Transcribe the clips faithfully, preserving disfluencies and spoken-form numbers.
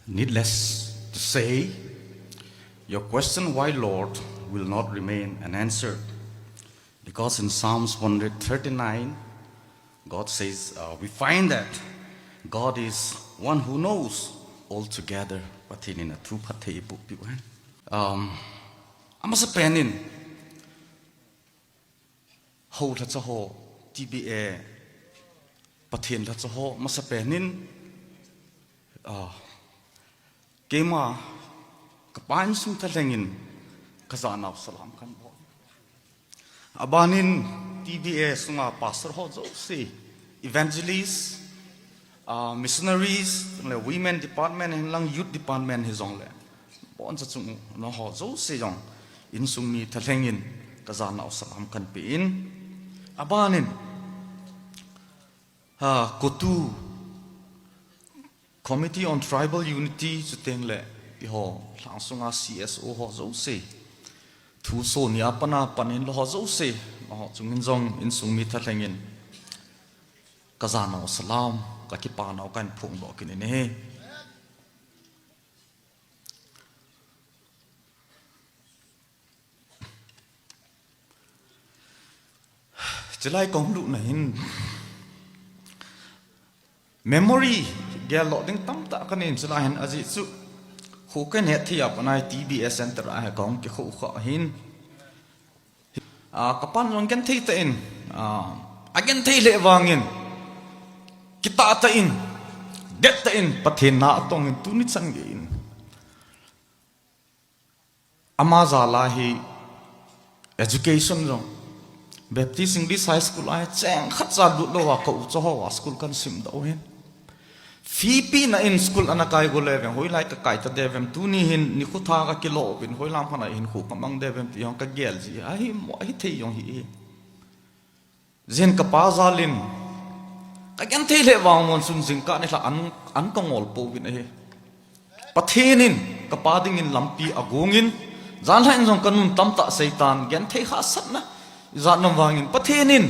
Needless to say, your question, "Why, Lord?" will not remain unanswered. Because in Psalms one hundred thirty-nine, God says, uh, we find that God is one who knows altogether. Pathen in athu phatthei iboh piu hen. Um, amasa pen in, hou lhacha ho, T B A, Pathen lhacha ho, masa pen in, ah, keima, kapa insung thalheng in, kajanau salam kahin bol. Aban in T B A sunga pastor ho jouse, evangelist, ah, missionaries, le women department, hinlang youth department hijongle, boncha chung nao ho jouse jong, insung mi thalheng in, kajanau salam kahin pe in. Aban in, ha, COTU, Committee on Tribal Unity, chuteng le, eiho, lhang sunga C S O ho jouse, thuso nia pat a pan in lou ho jouse, nao ho chung in jong, insung mi thalheng in, kajanau salam, kakipanau kahin phongdoh kit in ahi. Chulai kahung lutna hin, memory geldoh ding tamtah kanei in chulai hin ajeh chu, kho kahin het thei a pat a T B A center a hi kahung kikho kha ahin. Ah, kapan jong genthei tah in, ah, agenthei lheh vangin, kitah tah in, det tah in, Pathen na atong in tuni chan gei in, ama jal a hi education jong, Baptist English High School a hi cheng khat cha lut lou a ka u cho ho a school kahin simdoh u hin. Fee peh na in school ana kai go le vem, hoilai kakai ta de vem, tuni hin nikho tha kakilo uvin, hoilam khat a hinkho kamang de vem ti jong kagel ji, ahimo, ahithei jong hi. Jin kapa jal in, kagenthei lheh vang mon chun jingkah nilhah an, an kangol pouvin ahi. Pathen in kapa dingin lampi agong in, janhi in jong kanun tamtah seitan, genthei hahsatna, ijat nom vangin Pathen in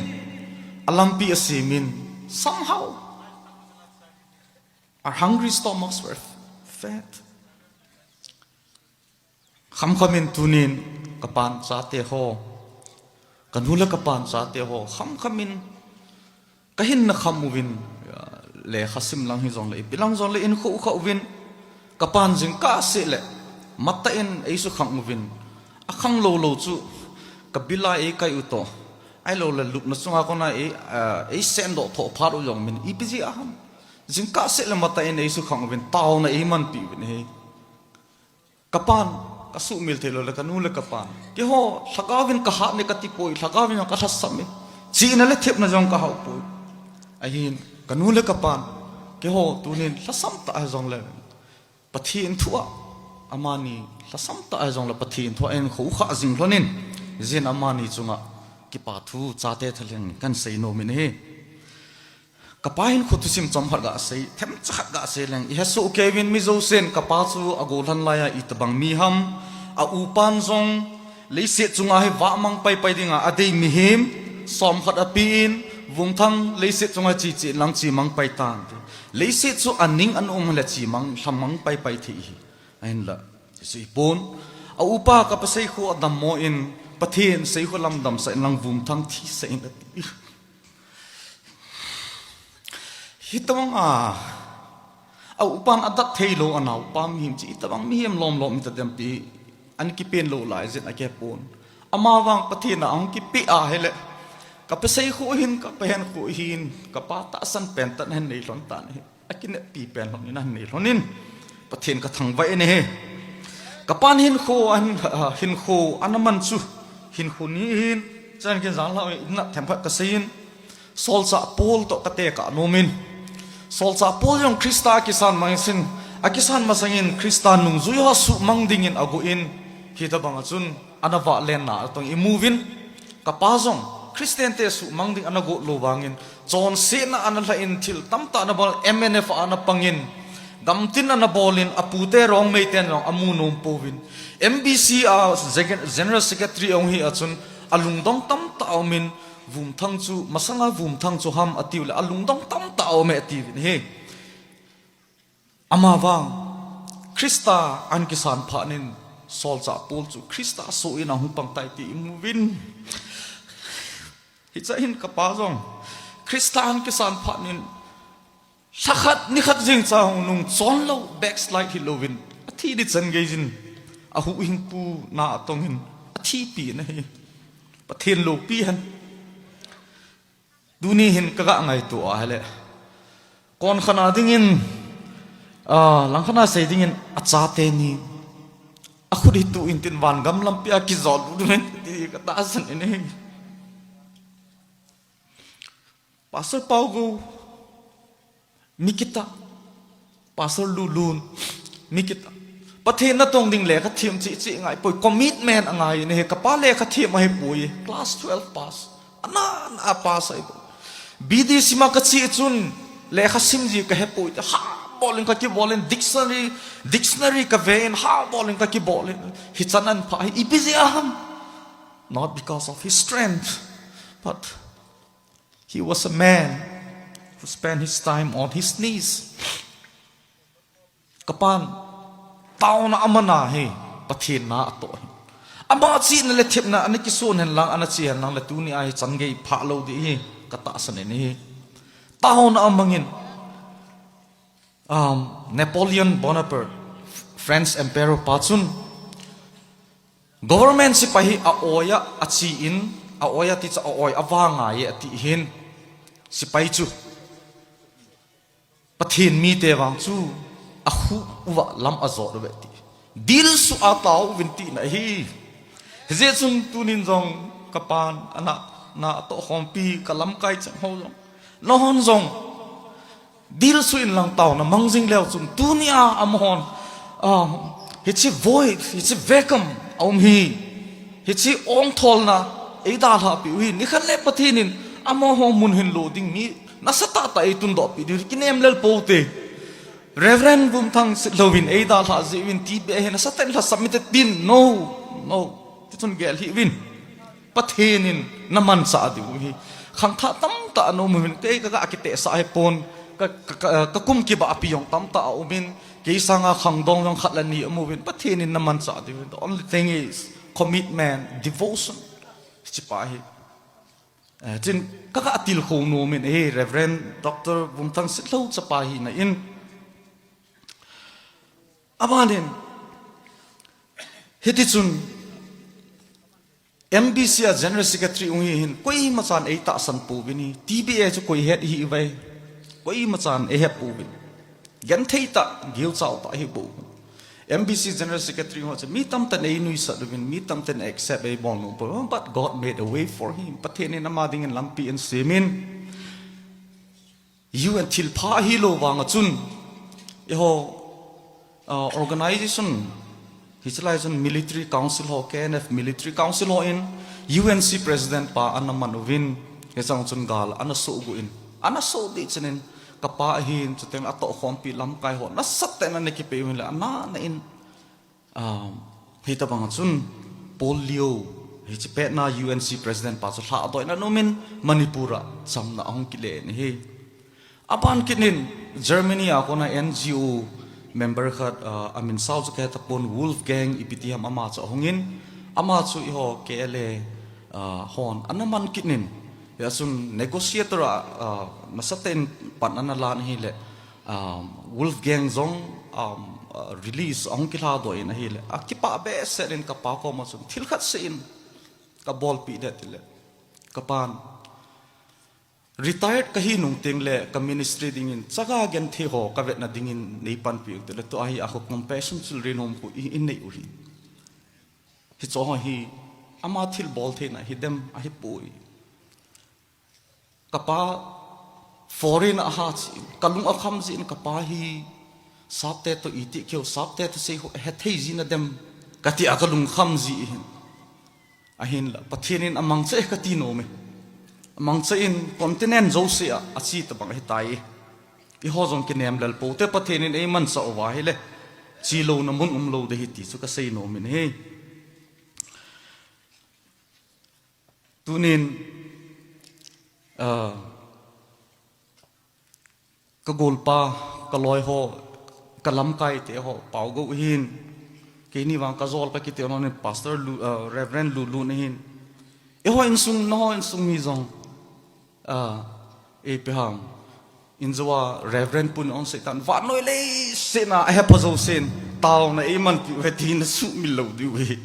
alampi asem in, somehow our hungry stomachs were fed. Khamkham in tunin kapan chate ho, kanu le kapan chate ho, khamkham in kahin na kham uvin, ah, lekha sim lang hijongle, ipi lang jongle hinkho u kha uvin, kapan jingkah seh le, matah in eisu khang uvin, akhang lou lou chu, kabil a eikai u toh, ahilou le lupna chunga kona ei, ah, eisendoh thoh phat u jong min, ipi jeh a ham. Jingkah seh le matah in eisu khang uvin, taona eimanpi uvin ahi. Kapan, kasuhmil thei lou le kanu le kapan. Keiho, lhagao vin kahat ne kati poi, lhagao vin jong kalhasam e. Chihna le thepna jong kahao poi. Ahin, kanu le kapan. Keiho, tunin lhasam tah hijongle, Pathen thu a, amani lhasam tah hijongle Pathen thu a hinkho u kha jing lhonin, jin amani chunga kipa thu chate thalheng kahin sei nom in ahi. Kapa hinkho thusim chomkhat gasei, themcha khat gasei leng, ihesoh kei uvin mi jousen kapa chu agolhan laiya itobang mi ham, a upan jong leiset chunga hi vahmang paipai dinga adei mihem, somkhat apen, Vumthang leiset chunga cheche inlang chemang pai tante. Leiset chu aning ana um le chemang, lhamang paipai thei ahi. Ahinla, hiche pon, a upa kapa seikhu adammo in, Pathen seikhu lam damsah inlang Vumthang thisah in ati. Hitobang a, a upan adat theilou, anaupa mihem chu hitobang mihem lomlom hitadem ti, ana kipen lou lai jeh in akipon. Amavang Pathen a ahung kipeh ahile, kapa seikhu hin, kapa henkhu hin, kapa tahsan pen tah in ahin nei lhon tan ahi. Akineppi pen lhon in ahin nei lhon in, Pathen kathangvah in ahi. Kapan hinkho, ahin, hinkho ana man chu, hinkho ni hin, chan kin janglhah in natna themkhat kasei in, Solchah Paul toh katekah nom in. Solchah Paul jong Christa akisan masangin, akisan masangin Christa nungjui ho suhmang dingin agon, hitobang a chun ana vahlenna atong imu uvin. Kapa jong Christian te suhmang ding ana got lou vangin, chonsetna ana lhan thil tamtah ana bol, M N F a ana pangin, gamtin ana bolin, apute Rongmei ten jong amu nom pouvin. M B C a General Secretary ahung hi a chun alungdong tamtah aumin, Vumthang chu, masanga Vumthang chu ham atiu le, alungdong tamtah aume atiuvin ahi. Amavang, Christa ahin kisan phat in, Solchah Paul chu Christa soh in ahung pang tai ti imu uvin. Hiche hin kapa jong Christa ahin kisan phat in, lha khat ni khat jeng cha hung nung chon lou, backslide hilou vin, athi ding chan gei jin, ahuhhingpu na atong in, athipi na hi. Pathen loupi hen. Tuni hin ka ga ngaito a hile, kon khat a dingin, ah, lang khat a sei dingin, achate ni, akhut hi tu intin van gam lampi a kijot lut ding ahi ti ka tahsan in ahi. Pastor Paugou, mi kitah. Pastor Lulun, mi kitah. Pathen natong ding lekha them cheh cheh ngai poi, commitment angai in ahi. Kapa lekha them ahi poi, class twelve pass. Ana, ana pass ahi poi. B D C ma kache chun, lekha sim ji kahe poi. Ha bol in kakibol in, dictionary, dictionary kave in, ha bol in kakibol in. Hichan ahin pha hi, ipi jeh a ham? Not because of his strength, but he was a man who spent his time on his knees. Kapan, taona aman ahi, Pathen na atoh ahi. Ama chihna le themna ana kisun hen lang, ana che hen lang le tuni a hichan gei pha lou ding hi, ka tahsan in ahi. Taona amang in, um, Napoleon Bonaparte, French Emperor pa chun, government sepai hi a-oi a, ache in, a-oi a ti chu a-oi a vang ngai e ati hin, sepai chu, Pathen mite vang chu, akhu uva lam ajot uve ti. Dilsu a tao uvin tina ahi. Hijeh chun tunin jong kapan, ana, na atoh khompi, ka lamkai cheng ho jong, nahon jong, dilsu in lang taona mang jing leu chun, tuni a amahon, ah, hiche void, hiche vacuum aum hi, hiche ongtholna eidalhah peh u hi, nikhat le Pathen in amaho mun hin lo ding mi nasatah tah eitundoh peh diu hi kinem lel pou te. Reverend Vumthang Sitlhou in eidalhah jeh uvin T B A hi nasatah in lhasam in te tin, no, no. Tichun gel hih uvin. Pathen in na manchah diu hi. Khangthah tamtah ana um uvin, kei ka ga kitehsah hi pon, ka, ka, ka, ka kum kibahpi jong tamtah aum in, kei sanga khangdong jong khat le ni aum uvin, Pathen in na manchah diu hi. The only thing is commitment, devotion. Hiche pa hi. Eh, chin ka ga tilkhou nom in, eh, Reverend Doctor Vumthang Sitlhou chapa hina in. Aban in, hiti chun, M B C a General Secretary hung hi hin, koima chan eitahsan pouvin ahi, T B A chu koi het ihiuve, koima chan eihe pouvin. Genthei tah, gilchau tah ahi bou. M B C General Secretary ho chu mi tamtah in einuisat uvin, mi tamtah in accept eibol nom pouvin, but God made a way for him. Pathen in ama dingin lampi ahin semin. U N thilpha ahilou vanga chun, eiho, ah, organization, hiche lai chun military council ho, K N F military council ho in, U N C president pa ana man uvin, hichang chun gal ana sohgu in, ana soh ding chan in, kapa ahin, chuteng atoh khompi lamkai ho, nasatah in ana kipei uvin le, ana, ana in, Um, hitabang chun Paul Leo, hiche petna U N C President pa chu lhadoh in ana um in Manipur a chamna ahung kile in ahi. Aban kit in Germany a kona N G O member khat, uh, amin sao chu kahe tapon, Wolfgang ipi ti ham, ama chu ahung in, ama chu eiho K L A, uh, hon ana man kit in, hia chun negotiator a, uh, nasatah in pan ana lan ahile, um, Wolfgang jong, um, uh, release ahung kilhadoh in ahile, akipah behseh in kapa koma chun thil khat seiyin kabolpeh ding tile, kapan, retired kahi nung tengle ka ministry dingin chaga genthei ho kavetna dingin neipanpi u tile, tua hi a kho Compassion Children Home khu i, inei u hi. Hicheho hi ama thilbol theina hidem ahipoi. Kapa foreign a aha chun, kalung akham jin, kapa hi sapte toh iti keu, sapte toh sei ho ahethei jin adem, kati a kalung kham ji ahin. Ahinla, Pathen in amangcha e kati nom e. Amangcha in continent jouse a, ache tabang ahitai. Eiho jong kinem lel poute, Pathen in eimanchah uva ahile, chelouna mun umlou ding ahi ti chu kasei nom in ahi. Tunin, ah, kagolpa, kaloi ho, Ka lamkai te ho, Paugou hin. Keini vang ka jol ka kiti ho nin Pastor Lu, uh, Reverend Lulu na hin. Eiho insung, nangho insung mi jong. Uh, e pe ham. Injoa Reverend pun on Satan. Vannoi leiset na, ahe pa jo sin. Taona eimanpi uve ti na sumil lou diu ve.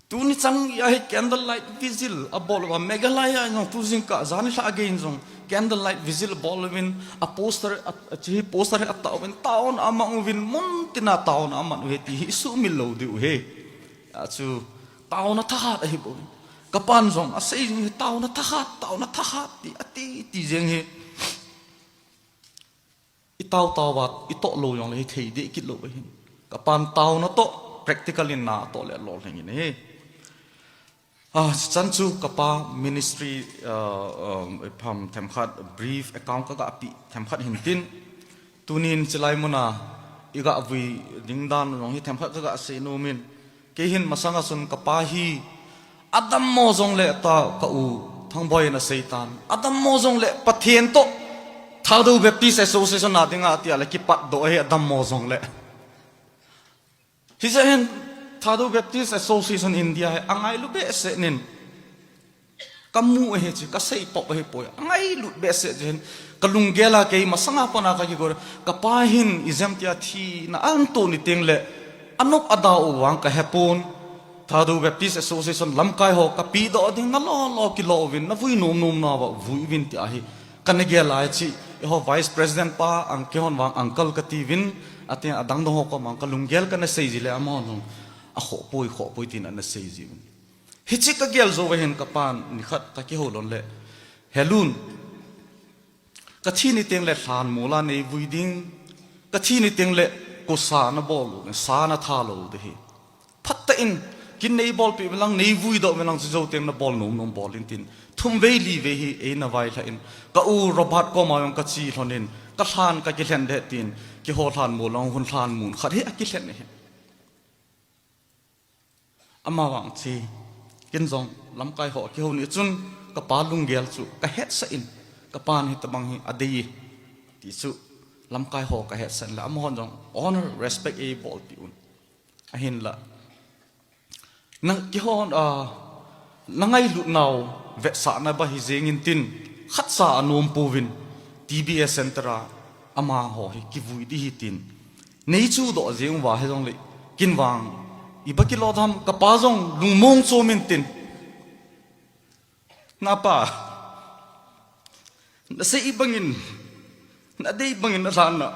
Tuni chang a hi candlelight vigil abol uva Meghalaya jong tu jingkah jan lha again jong candlelight vigil abol uvin a poster a, a chi poster hi atah uvin taona amang uvin mun tina taona amang uve ti hi sumil lou diu ve. Achu taona thahat ahi bou. Kapan jong asei jing hi taona thahat, taona thahat ti ati ti jeng hi. I tao tao vat, i toh lou jong le hi thei deh kit lou ahin. Kapan taona toh, practical in na toh le lol heng in ahi. Ah, chan chu kapa ministry, uh, um, pham themkhat, brief account ka ga pi themkhat hin tin. Tunin chilai muna, i ga vui ding dan jong hi themkhat ka ga sei nom in. Kei hin masanga chun kapa hi, adammo jong le ta ka u, Thangboi in asei tan. Adammo jong le Pathen toh, Thadou Baptist Association a dinga tia le kipat doh ahi adammo jong le. Hijeh hin Thadou Baptist Association India hi angailu behseh nin. Ka mu ahi chi, ka sei pop ahi poi. Angailut behseh jeh hin. Ka lunggel a kei masanga pana ka kigol. Kapa hin ijemtia thina anto ni teng le. Anop ada u vang ka hepon. Thadou Baptist Association lamkai ho ka pi doh ding na lo lo kilo uvin na vui nom nom na va vui uvin ti ahi. Ka na gel a chi, eiho Vice President pa, ang kihon vang uncle ka ti uvin, atin adang dong ho ko mang ka lunggel ka na sei ji le amahon jong. A kho poi, kho poi tin ana sei ji uvin. Hichi ka gel jou va hin kapan nikhat ka kihou lon le. Helun. Ka thi ni teng le lhan mol a nei vui ding. Ka thi ni teng le kosa na bol u, sa na tha lou de hi. Phat tah in, kin nei bolpi uvin lang, nei vui doh uvin lang, chu jou teng na bol nom nom bol in tin. Thum vei li vei hi, ei na vai lha in. Ka u Robert koma jong ka chi lhon in, ka lhan ka kilhen de tin, kihou lhan mol lang, hun lhan mun khat hi a kilhen hi. Ama vang chi, kin jong lamkai ho kihou ni chun, kapa lunggel chu, ka hetsah in, kapan hi tabang hi, adei, ti chu, lamkai ho ka hetsah in la, amahon jong, honor, respect ei bolpi un. Ahinla. Na kihon, ah, na ngailut nau vetsahna ba hi jeng in tin, khatcha anom pouvin, T B S Center a, amaho hi kivui di hi tin. Nei chu doh jeng uva hi jong le, kin vang, iba kilo dam, kapa jong lungmong chom in tin. Na pa, na sei bangin, na dei bangin na lhan na.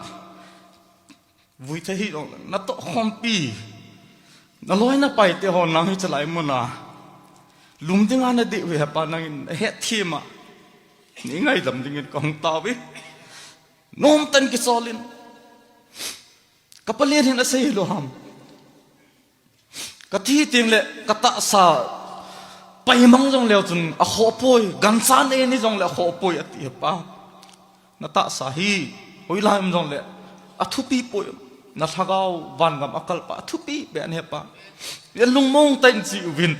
Vui thei hi jong, na toh khompi. Na loi na pai te ho nang hi chalai muna. Lum dinga na dei uve pa nangin, na het thim a. Nei ngaidam dingin ka hung tao ve. Nom tan kichol in. Ka palen hin asei lou ham. Ka thi teng le, ka tahsa, pai mang jong leu chun, a khoh poi, gancha nei ni jong le a khoh poi, ati pa. Na tahsa hi, hoilai um jong le, a thupi poi, na lhagao, vangam a kal pa, a thupi, be an he pa. Yan lungmong tah in chi uvin.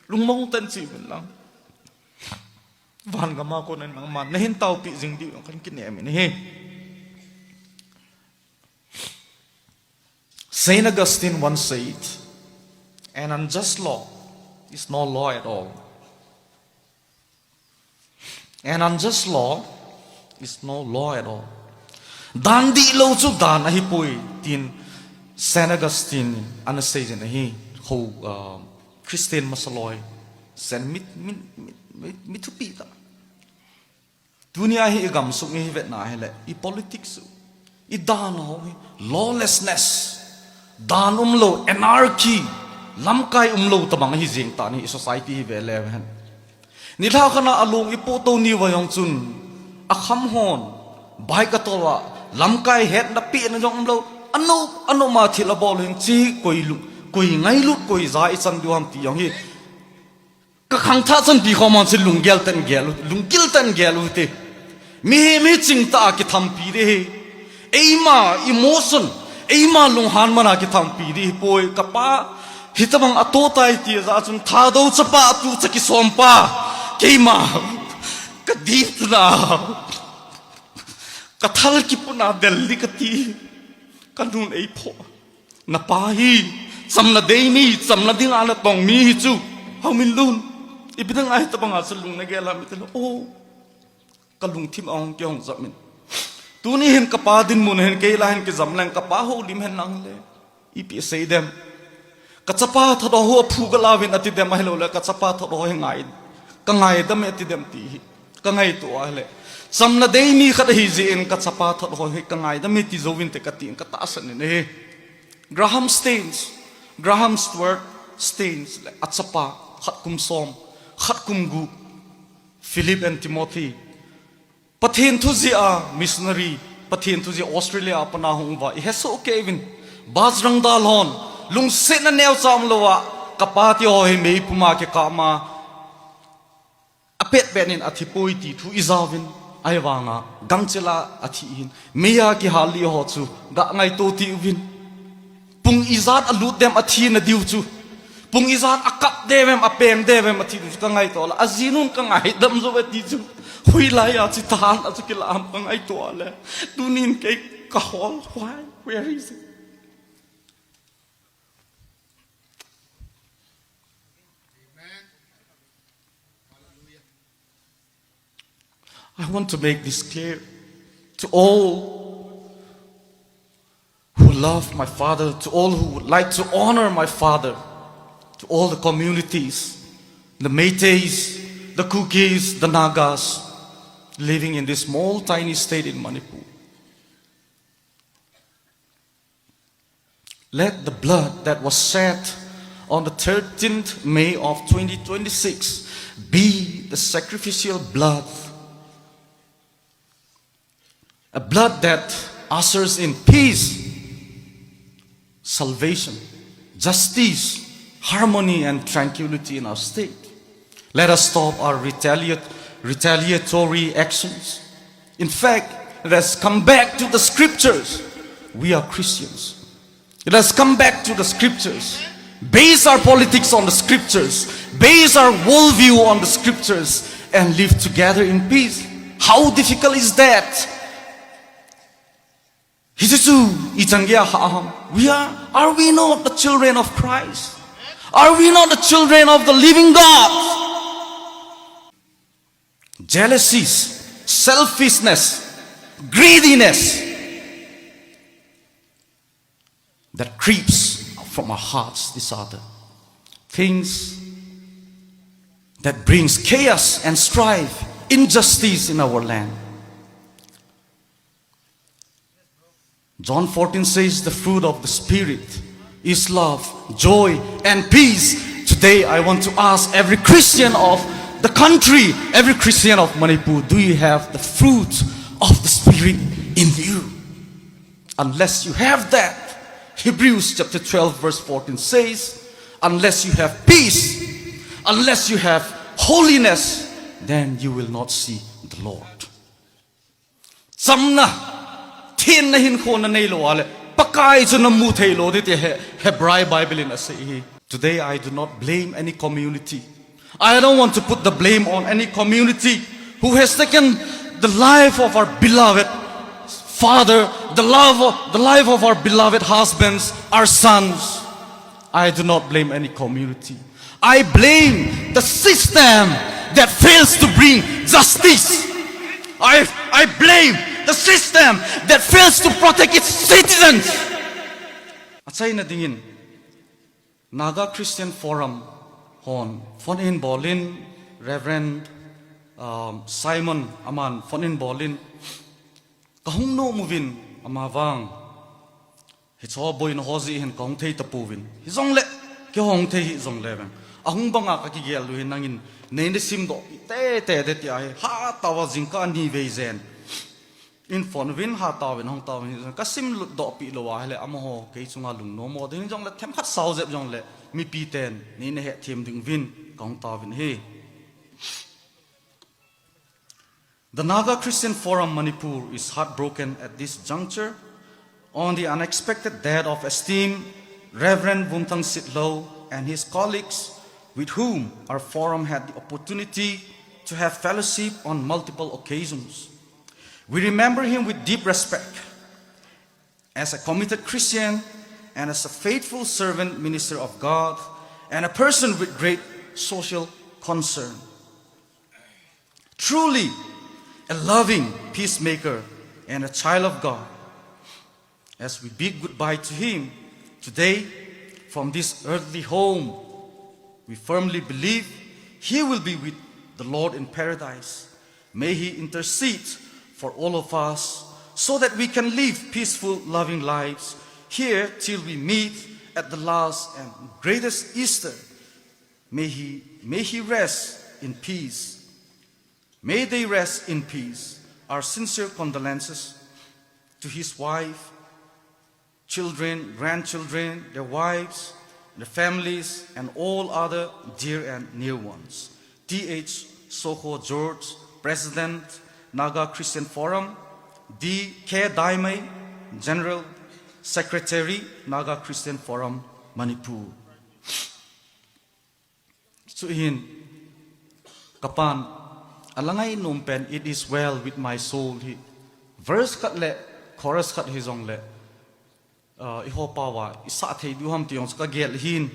Lungmong tah in chi uvin lang. Vangam a kon in nangman, na hin taopi jing diu, kan kinem in hi. Saint Augustine once said, "An unjust law is no law at all. An unjust law is no law at all." Dan dihlou chu dan ahi poi, tin Saint Augustine ana sei jin ahi, ho, uh, Christian masa loi, Saint mit, mit, mit, mit, mi thupi ta. Tunia hi i gamsung hi vetna hile, i politics u, i dan ho hi, lawlessness, dan umlou, anarchy, lamkai umlou tabang hi jeng tan hi i society hi ve le hen. Nilhah khat a alung i poh to ni va jong chun, a kham hon, bike a tol a, lamkai hetna pehna jong umlou, anop, anop ma thil abol hing chi, koi lu, koi ngailut, koi ja i chan diu ham ti jong hi, ka khangthah chanpi khom hon chu lunggel tah in gel u, lunggil tah in gel u te. Mihem hi chingtah a kithampi di hi. Eima emotion, eima lunghan man a kithampi di hi poi. Ka pa, hitabang a to tai ti a ja chun Thadou chapa tu cha kisom pa. Keima, ka dip na. Ka thal kipuna Delhi kati. Ka nun eiphoh. Na pa hi, chamna dei mi, chamna dinga natong mi hi chu. Haominlun. Ipi dinga hitabanga chu lung nagel ham iti leh. Oh. Ka lungthim ahung kihong jam in. Tuni hin ka pa dinmun hin kei lah hin kijam leng ka pa houlim hen lang le. Ipi asei dem. Ka chapa thadou ho aphu ka lauvin ati dem ahilou le ka chapa thadou ho hi ngai. Ka ngaidam e ati dem ti hi. Ka ngaito a le. Chamna dei mi khat ahi jeh in ka chapa thadou ho hi ka ngaidam e ti jouvin te ka tin ka tahsan in ahi. Graham Staines, Graham Stuart Staines le a chapa khat kum som, khat kum gup, Philip and Timothy. Pathen thu jeh a missionary, Pathen thu jeh a Australia a pat a hung uva, i hesoh kei uvin. Bus rang dal hon, lungsetna neocha umlou a, ka pa ti ho hi meipum a kikah ma, apet pet in athi poi ti thu i jauvin, ahivanga, gangchel a athi hin, mei a kihal li ho chu, ga ngaito ti uvin. Pung ijat alut dem athi na diu chu. Pung ijat akap dem em, apeng dem em athi diu chu ka ngaito la. Ajinun ka ngaidam jou e ti chu. Hoilai a chu tahan a chu kilah ham ka ngaito le. Tunin kei ka hol, why? Where is it? I want to make this clear to all who love my father, to all who would like to honor my father, to all the communities, the Meiteis, the Kukis, the Nagas, living in this small, tiny state in Manipur. Let the blood that was shed on the thirteenth May of twenty twenty-six be the sacrificial blood, a blood that ushers in peace, salvation, justice, harmony, and tranquility in our state. Let us stop our retaliat-, retaliatory actions. In fact, let us come back to the scriptures. We are Christians. Let us come back to the scriptures. Base our politics on the scriptures. Base our worldview on the scriptures and live together in peace. How difficult is that? Hiche chu ichan geiya ham. We are, are we not the children of Christ? Are we not the children of the living God? Jealousies, selfishness, greediness that creeps from our hearts, these are the things that brings chaos and strife, injustice in our land. John fourteen says, "The fruit of the Spirit is love, joy, and peace." Today, I want to ask every Christian of the country, every Christian of Manipur, do you have the fruit of the Spirit in you? Unless you have that, Hebrews chapter twelve, verse fourteen says, "Unless you have peace, unless you have holiness, then you will not see the Lord." Chamna, thenna hinkho nanei lou a le, Pakai chu namu thei lou ding ti ahi, Hebrai Bible in asei ahi. Today I do not blame any community. I don't want to put the blame on any community who has taken the life of our beloved father, the love of, the life of our beloved husbands, our sons. I do not blame any community. I blame the system that fails to bring justice. I, I blame the system that fails to protect its citizens. Achaina dingin, Naga Christian Forum hon phone in bolin, Reverend, um, Simon aman phone in bolin, kahung nom uvin amavang. Hicho boina ho jeh hin kahung thei tapouvin. Hijongle, kihong thei hijongle veng. Ahung banga kakigel u hi nangin, nei nasimdoh pi tete ding ti ahi, hatah uva jingkah ni vei jen. In phone uvin, hatah uvin, hung tauvin, kasimdoh pi lou ahile, amaho, kei chunga lungnom mo ding jongle, themkhat sao jep jongle, mipi ten, nei nahethem ding uvin, kahung tauvin ahi. The Naga Christian Forum Manipur is heartbroken at this juncture on the unexpected death of esteemed Reverend Vumthang Sitlhou and his colleagues, with whom our forum had the opportunity to have fellowship on multiple occasions. We remember him with deep respect as a committed Christian and as a faithful servant minister of God and a person with great social concern. Truly a loving peacemaker and a child of God. As we bid goodbye to him today from this earthly home, we firmly believe he will be with the Lord in paradise. May he intercede for all of us so that we can live peaceful, loving lives here till we meet at the last and greatest Easter. May he, may he rest in peace. May they rest in peace. Our sincere condolences to his wife, children, grandchildren, their wives, their families, and all other dear and near ones. T H Sokho George, President, Naga Christian Forum, D K Daimei, General Secretary, Naga Christian Forum, Manipur. Chuin, kapan, alangai nom pen, "It is well with my soul" hi. Verse khat le chorus khat hi jong le, uh, iho pawa, isa thei du ham ti jong chu ka gel hin.